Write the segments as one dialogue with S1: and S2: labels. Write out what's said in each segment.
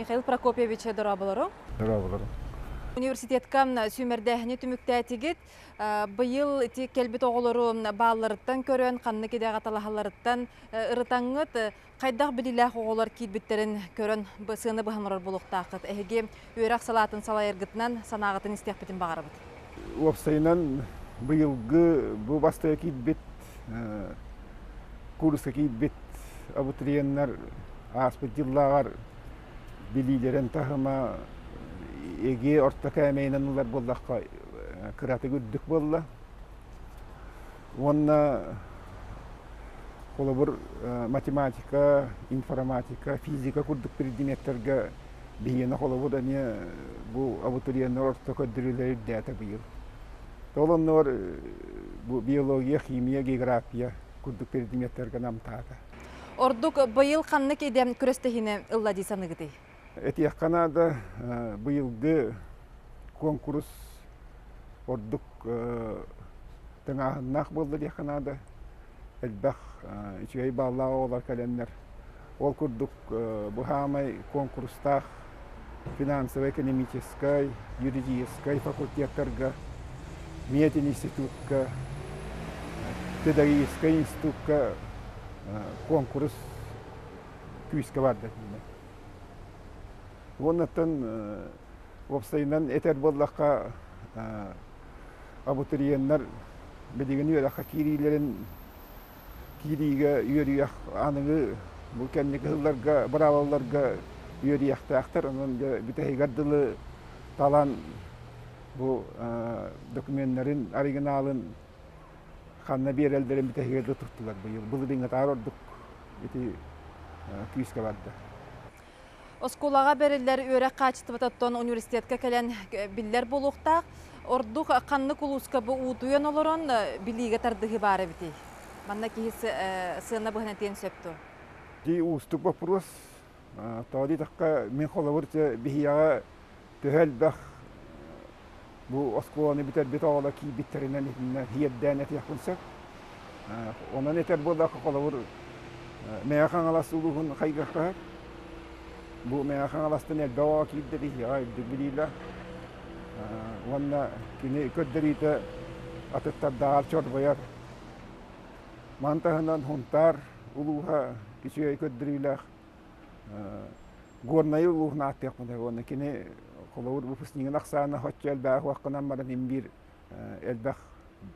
S1: Михаил Прокопьевич, дорооболору.
S2: Дорооболору.
S1: Университетка сүүмэрдээһини түмүктээтигит. Быйыл ити кэлбит оҕолору баалларыттан көрөн, ханнык идэҕэ талаһалларыттан ырытаҥҥыт, хайдах билиилээх оҕолор киирбиттэрин көрөн сыана быһан олорор буолуохтааххыт. Эһиги үөрэх салаатын салайаргытынан санааҕытын истиэхпитин баҕарабыт.
S2: Уопсайынан быйылгы бу бастакы киирбит курска киирбит абитуриеннар ааспыт дьыллааҕар билиилэрин таһыма эги орто кээмэйинэн ылар буоллахха кыратык үрдүк буолла. Уонна холобур математика, информатика, физика курдук предметтэргэ биһиэнэ холобур эмиэ бу абитуриеннар орто көрдөрүүлэрэ үрдээтэ быйыл. Ол оннугар бу биология, химия, география курдук предметтэргэ намтаата.
S1: Ордук быйыл ханнык идэ күрэстэһиини ылла дии саныыгытый?
S2: Этиэххэ наада, быйылгы куонкурус ордук тыҥааһыннаах буолла диэххэ наада. Элбэх үчүгэй бааллаах оҕолор кэлэннэр ол курдук бу хаамай куонкурустаах финансово-экономическай, юридическай факультеттарга, мединститутка, педагогическай институкка куонкурус күүскэ барда. Уоннаттан уопсайынан этэр буоллахха, абитуриеннар билигин үөрэххэ киириилэрин киириигэ үөрүйэх аныгы бу кэнники сылларга быраабылаларга үөрүйэхтээхтэр. Онон дьэ бүтэһигэр дылы талан бу докуменнарын оригиналын ханна биэрэллэрин бүтэһигэр да туттулар быйыл. Былырыыҥҥытааҕар ордук ити күүскэ барда.
S1: Оскуолаҕа бэриллэр үөрэх хаачыстыбатыттан университетка кэлэн биллэр буолуохтаах. Ордук ханнык улууска бу уутуйан олорон билиигэ тардыһыы баар эбитий? Манна киһи сыана быһан этиэн сөп дуо?
S2: Ди уустук вопрос. Тоҕо диэтэххэ, мин холобур биһиэҕэ төһө элбэх бу оскуоланы бүтэрбит оҕолор киирбиттэринэн итиннэ иэрдээн этиэхпин сөп. Онон этэр буоллахха, холобур, Мэҥэ Хаҥалас улууһун хайгахха бу Мэҥэ Хаҥаластан элбэх оҕо киирдэ биһиэхэ үрдүк билиилээх. Уонна кини көрдөрүүтэ атыттардааҕар чорбойор. Маны таһынан Һунтаар улууһа үчүгэй көрдөрүүлээх. Горнай улууһун ааттыахпын уонна кини холобур выпускнигын ахсаана оччо элбэҕи уоххунан баран син биир элбэх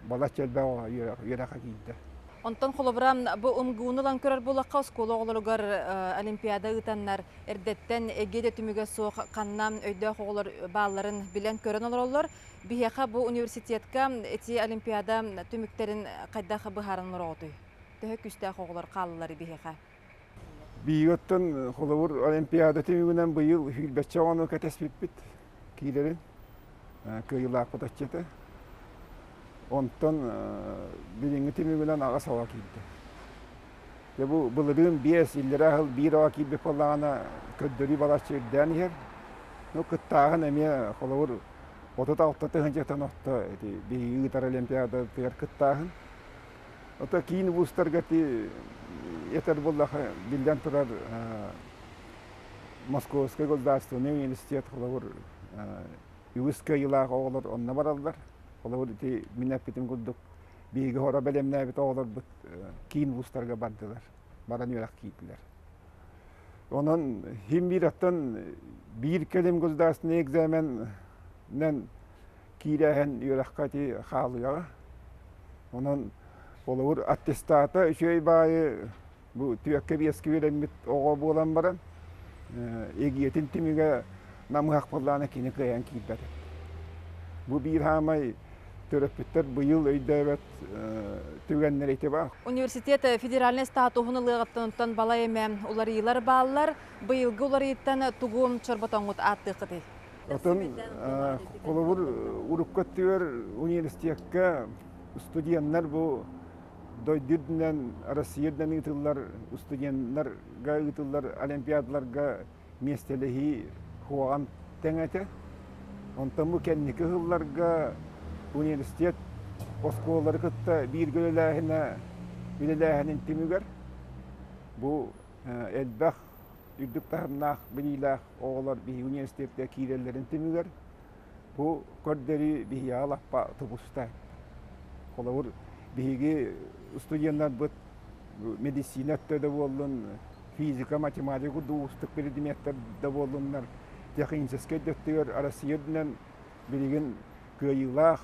S2: балачча элбэх оҕо үөрэххэ киирдэ.
S1: Онтон холобура бу МГУну ылан көрөр буоллахха оскуола оҕолоругар олимпиада ыытаннар эрдэттэн эгиэ да түмүгэ суох ханна өйдөөх оҕолор баалларын билэн көрөн олороллор. Биһиэхэ бу университетка ити олимпиада түмүктэрин хайдах быһааран олороҕутуй? Төһө күүстээх оҕолор хааллылар биһиэхэ?
S2: Биһиги холобур Олимпиада түмүгүнэн быйыл сүүрбэччэ оҕону кэтэспиппит киирэрин кыайыылаахпыт оччото. Онтон билиҥҥи түмүгүнэн аҕыс оҕо киирдэ. Дьэ бу былырыын биэс, иллэрээ сыл биир оҕо киирбит буоллаҕына көрдөрүү балачча үрдээн иһэр. Ну кыттааһын эмиэ холобур 36 тыһыынчаттан орто ити биһиги ыытар Олимпиадатыгар кыттааһын. Ото киин улуустарга ити этэр буоллаха биллэн турар Московскай государственный университет холобур үгүс кыайыылаах оҕолор онно бараллар. Холобур ити мин эппитим курдук биһиги хоро бэлэмнээбит оҕолорбут киин улуустарга бардылар, баран үөрэх киирдилэр. Онон хим биир аттан биир кэлим государственный экзаменнэн киирээһин үөрэххэ ити хаалыаҕа. Онон холобур аттестата үчүгэй баайы бу түөккэ-биэскэ үөрэммит оҕо буолан баран эгиэтин түмүгэ намыһах буоллаҕына кини кыайан киирбэт. Бу биир хаамай төрөппүттэр быйыл өйдөөбөт түгэннэрэ ити баар.
S1: Университет федеральнай статуһун ылыаҕыттан онтон балай эмэ уларыйыылар бааллар. Быйылгы уларыйыыттан тугу чорботоҥҥут ааттыаххытый?
S2: Оттон холобур урукку өттүгэр университекка студеннар бу дойду үрдүнэн Россия үрдүнэн ыытыллар студеннарга ыытыллар олимпиадаларга миэстэлэһии хуоҕан тэҥ этэ. Онтон бу кэнники сылларга университет оскуолалары кытта бииргэ үлэлээһинэ үлэлээһинин түмүгэр бу элбэх. үрдүк таһымнаах билиилээх оҕолор биһиги университетка киирэллэрин түмүгэр бу көрдөрүү биһиэхэ лаппа тубуста. Холобур, биһиги студеннарбыт медицина өттө да буоллун, физика, математика курдук уустук предметтэр да буоллуннар, техническэй да өттүгэр Россия үрдүнэн билигин кыайыылаах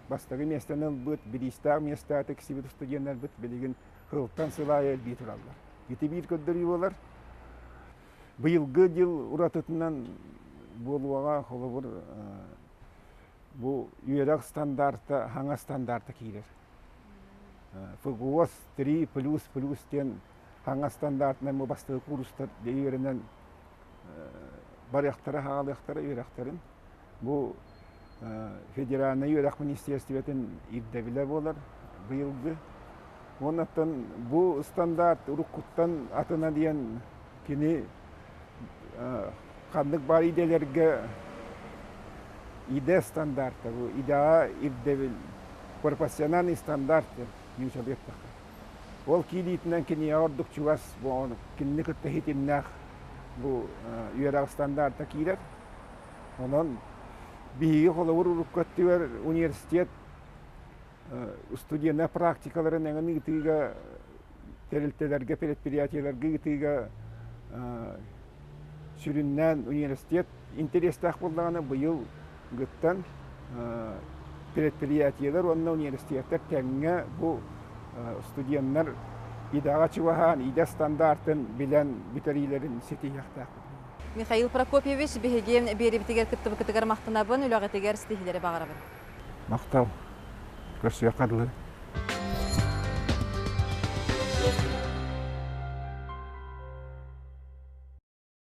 S2: бастакы миэстэни ылбыт, бириистээх миэстэҕэ тиксибит студеннарбыт билигин сылтан сыл аайы элбии тураллар. Ити биир көрдөрүү буолар. Быйылгы дьыл уратытынан буолуоҕа, холобур, бу үөрэх стандарта, хаҥа стандарта киирэр. ФГОС 3 плюс плюс диэн хаҥа стандартынан бу бастакы курстар үөрэнэн барыахтара, хаалыахтара үөрэхтэрин. Бу федеральнай үөрэх министиэристибэтин ирдэбилэ буолар быйылгы. Уоннаттан бу стандарт уруккуттан атына диэн кини ханнык баар идэлэргэ идэ стандарта бу идэҕэ ирдэбил профессиональный стандарт диэн нууччалыы эттэххэ. Ол киириитинэн киниэхэ ордук чугас бу кинини кытта ситимнээх бу үөрэх стандарта киирэр. Онон биһиги холобур урукку өттүгэр университет студеннар практикаларын эҥин ыытыыга тэрилтэлэргэ, предприятиеларга ыытыыга сүрүннээн университет интэриэстээх буоллаҕына быйыл гыттан предприятиелар уонна университеттар тэҥҥэ бу студеннар идэҕэ чугаһаан, идэ стандартын билэн бүтэриилэрин ситиһиэхтээхпит.
S1: Михаил Прокопьевич, биһиги биэрибитигэр кыттыбыкытыгар махтанабын, үлэҕитигэр ситиһиилэри баҕарабын.
S2: Махтал. Көрсүөххэ дылы.